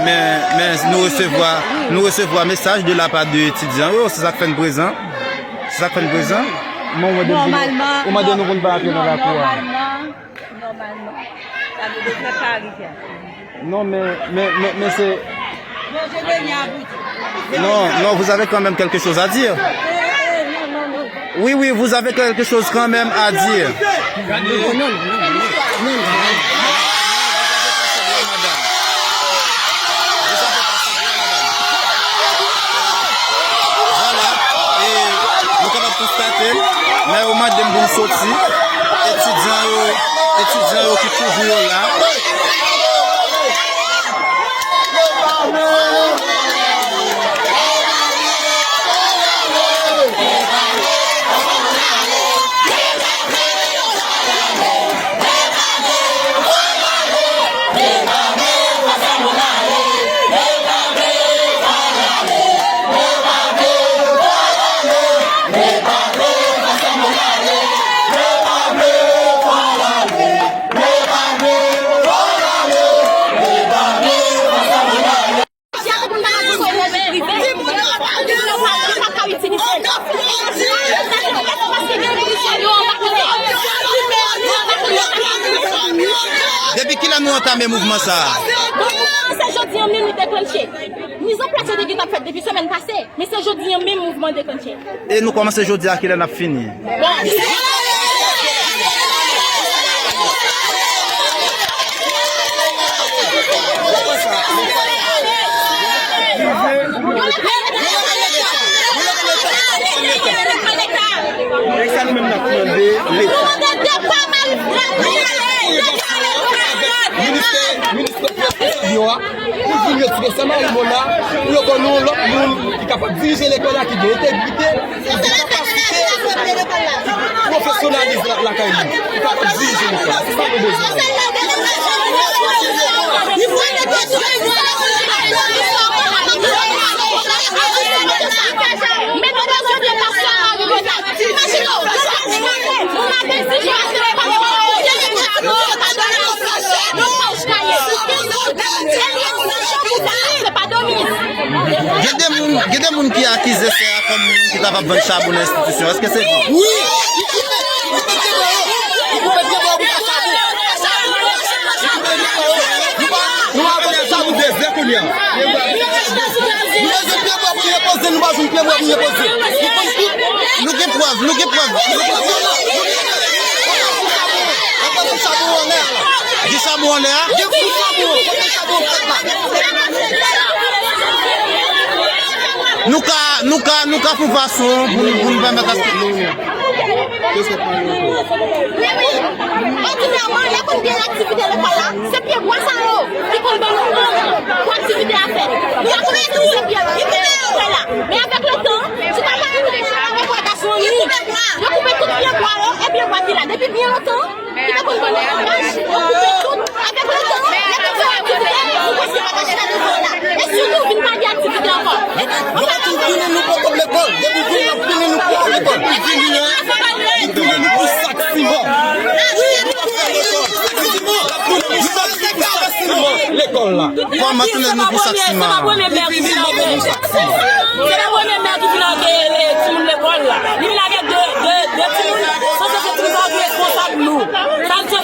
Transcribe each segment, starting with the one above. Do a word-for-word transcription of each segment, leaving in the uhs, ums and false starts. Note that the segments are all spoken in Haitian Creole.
Men, men nou resevwa, nou resevwa mesaj de la pa de etidyan yo, se sa k fè n prezan. Se sa k fè n prezan. Men ou mande nou pou nou, ou mande nou pou nou pa antre nan lakou a. Nòmalman, nòmalman, sa nou devret pa rive a. Non, men, men, men, men se... Non, non, vous avez quand même quelque chose à dire. Oui, oui, vous avez quelque chose quand même à dire. Vwala, e nou kapab konstate, lè yo mande m pou m soti, etidyan yo, etidyan yo ki toujou yo la. Depi kilè nou antame mouvman sa a? Mouvman an se jodi an menm li deklanche. Mizanplas yo te gentan fèt depi semèn pase, men se jodi an menm mouvman an deklanche. E nou kòmanse jodi a, kilè n ap fini? Yo a, pou vin retire Samari Mona, pou yo ban nou yon lòt moun ki kapab dirije lekòl la, ki gen entegrite, ki gen kapasite, pwofesyonalizm la, lakay li, ki kapab dirije lekòl la. Se sa nou bezwen. Gen de moun, gen de moun ki akize sè a kòm moun ki ta p ap vann chabon nan enstitisyon. Èske se vre? Wi! Li koupe, li koupe pye bwa yo. Li koupe pye bwa yo pou fè chabon. Nou pa, nou pa vann chabon. Nou bezwen pye bwa pou nou repoze, nou pa jwenn pye bwa pou nou repoze. Nou konn tout. Nou gen prèv, nou gen prèv. Gen chabon anlè a? Gen chabon anlè a? Gen kout chabon, kote chabon fèt la? Nou ka, nou ka, nou ka fè yon fason pou, pou nou pèmèt aske... Òdinèman, lè konn gen aktivite lekòl la, se pye bwa sa yo ki konn ban nou kòb pou aktivite a fèt. Nou pa konn itilize pye, pye bwa la. Men avèk letan, si w pa ka reflechi avèk gason an, yo koupe tout pye bwa yo, e pye bwa ki la depi byen lontan, ki te konn ban nou kòb, yo koupe tout. Avèk letan, lè konn fè aktivite, nou prèske pa ka chita devan la. E sitou vin pa gen aktivite ankò. Yo pa tou vini, nou poko lekòl. Depi vini, n ap vini, nou poko lekòl. Li vini, li touye nou pou sak siman. Wi, li touye nou pou sak siman. L ap touye nou pou sak siman lekòl la. Kòman touye nou pou sak siman? Li vini, li touye nou pou sak siman. Se pa premye mè ki vin anke timoun lekòl la. Li vin avèk de, de, de timoun. Sa se timoun sa ki responsab nou. Sa se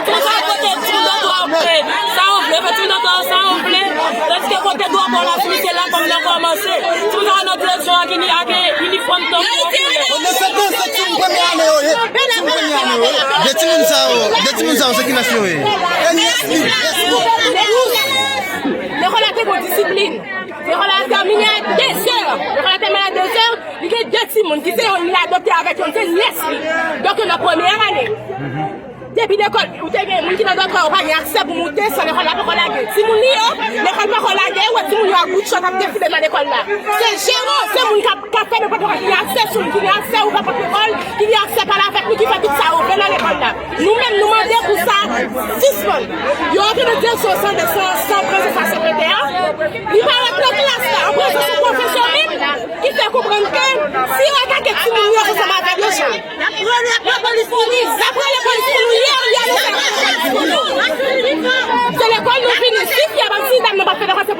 timoun sa kote timoun nan tou anfle. Sa anfle, fè timoun nan tou sa anfle. Tandis ke kote dwa bò la fini, se la fanm nan kòmanse. Timoun sa nan direksyon ak ini-, ak inifòm tan pou yo koule. Pandan se tan, se timoun premye ane yo ye. Timoun premye ane yo ye. De timoun sa yo, de timoun sa yo, se kilès yo ye? Lekòl la te gon disiplin. Lekòl la tèmine a de zè. Lekòl la tèmine a de zè. Li gen de timoun ki se yonn li adopte avèk yonn, se nyès li. Donk, yo nan premyè ane. Depi lekòl, ou te gen moun ki nan dòtwa, ou pa gen aksè pou moute san lekòl la poko lage. Timoun li yo, lekòl poko lage, ou wè timoun yo ak bout chòt ap defile nan lekòl la. Se jeran, se moun k ap, k ap fè nenpòt lekòl ki gen aksè sou, ki gen aksè ouvè pòt lekòl, ki gen aksè pale avèk nou, ki fè tout sa yo vle nan lekòl la. Nou menm, nou mande pou sa sispann. Yo antre nan direksyon san, san, san prezans a sekretè a. Li parèt nan klas la, an prezans yon pwofesè menm, ki fè konprann ke si yo atake timoun yo, se ansanm avèk yo, jan. Y ap rele polis pou nou. Y ap rele polis pou nou. Yè, yè, nou fè. Se lekòl nou vini. Si fi a pa, si dam nan pa fè lekòl, se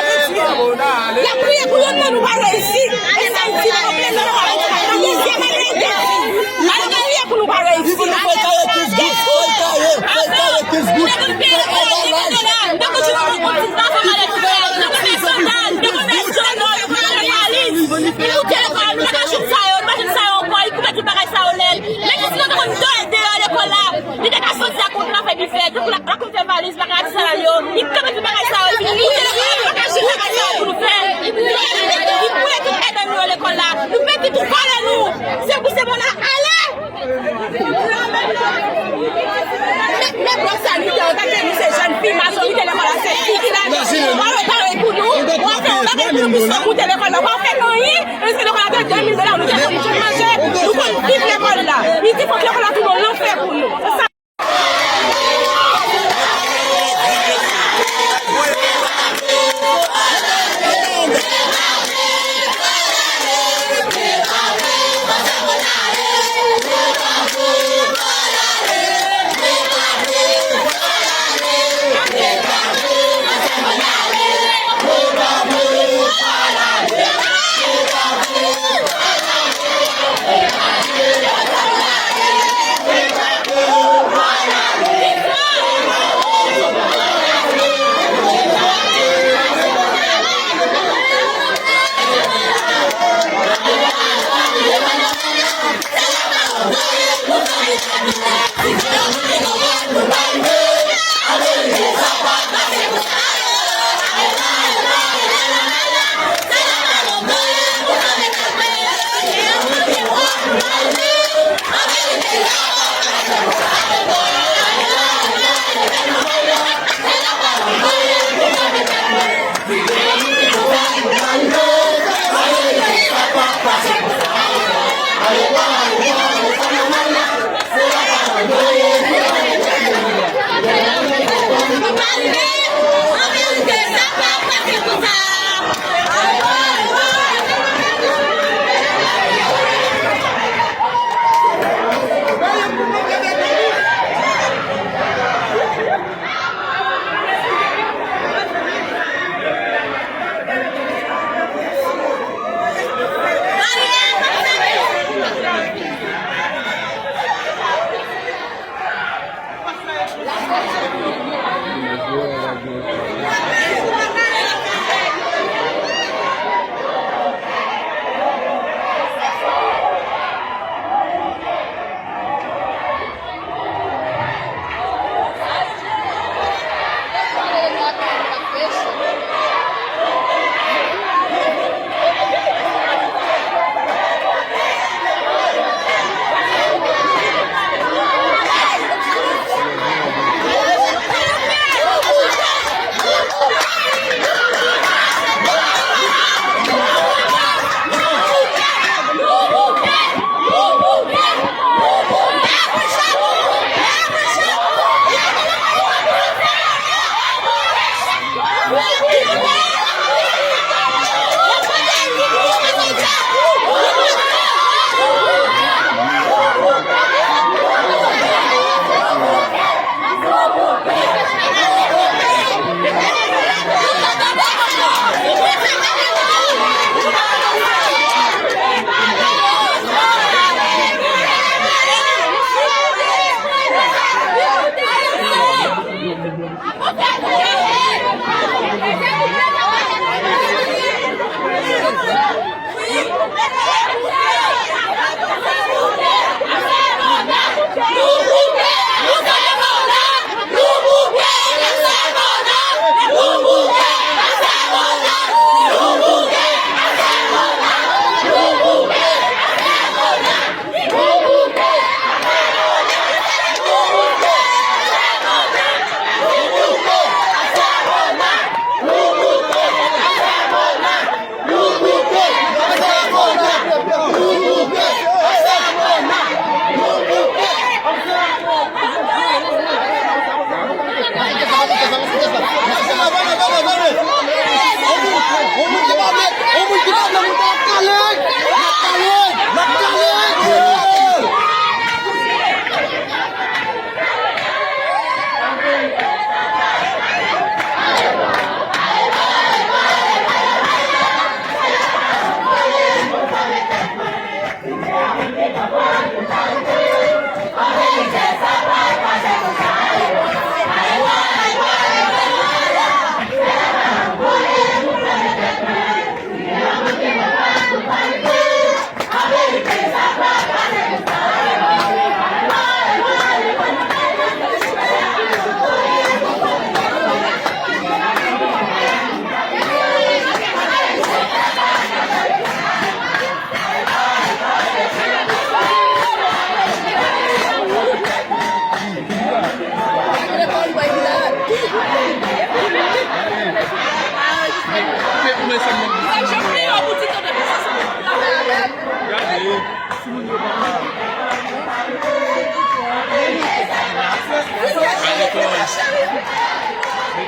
Y ap kriye pou youn nan nou pa reyisi. E sa l di, nou pa reyisi. Nan dezyèm ane, l te di, y ap kriye pou nou pa reyisi. Li pou nou fè kare Kisgis, fè kare, fè kare Kisgis, fè kare la. Li pou telefòn, nou pa ka jouk sa yo, nou pa jouk sa yo ankò, li koupe tout bagay sa yo nèt. Men si nou te konn deyò, deyò lekòl la, li te ka soti ak yon afè difè, tankou la, la konn fè valiz, bagay sa yo, li koupe tout bagay sa yo, li pou telefòn, nou pa ka jouk bagay sa yo pou nou fè. Li pou, li pou tout èd nou yo lekòl la, nou pèdi tout valè nou. Se pou se moun la ale. Men, men bò sanitè, w gade nou se jèn fi, majorite lekòl la se fi ki la. W ap fè yon bagay pou nou, w ap fè yon bagay pou nou, pou sòt moute lekòl la, w ap fè anyen, e se lekòl la te de mil dola, nou te konn jwenn manje, nou konn viv lekòl la. Li di fòk lekòl la tounen yon lanfè pou nou. Se sa.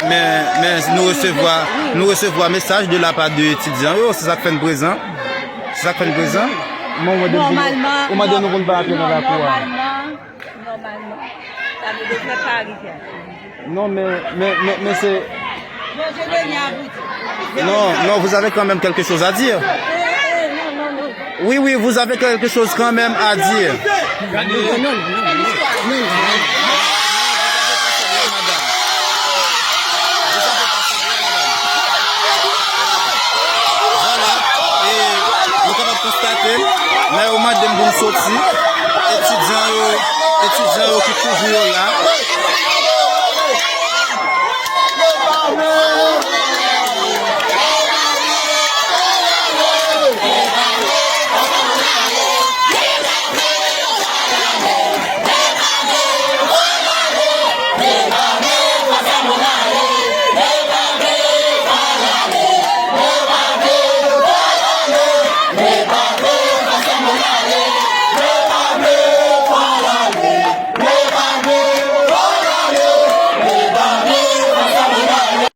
Men, men nou resevwa, nou resevwa mesaj de la pa de etidyan yo, se sa k fè n prezan. Se sa k fè n prezan. Mwen, ou mande m vin, nòmalman, ou mande nou pou n pa antre nan lakou a. Nòmalman, nòmalman, sa nou devret pa rive a. Non, men, men, men, men se... Non, non, vous avez quand même quelque chose à dire. Oui, oui, vous avez quelque chose quand même à dire. Vwala, e nou kapab konstate, lè yo mande m pou m soti, etidyan yo, etidyan yo ki kouvri yo la.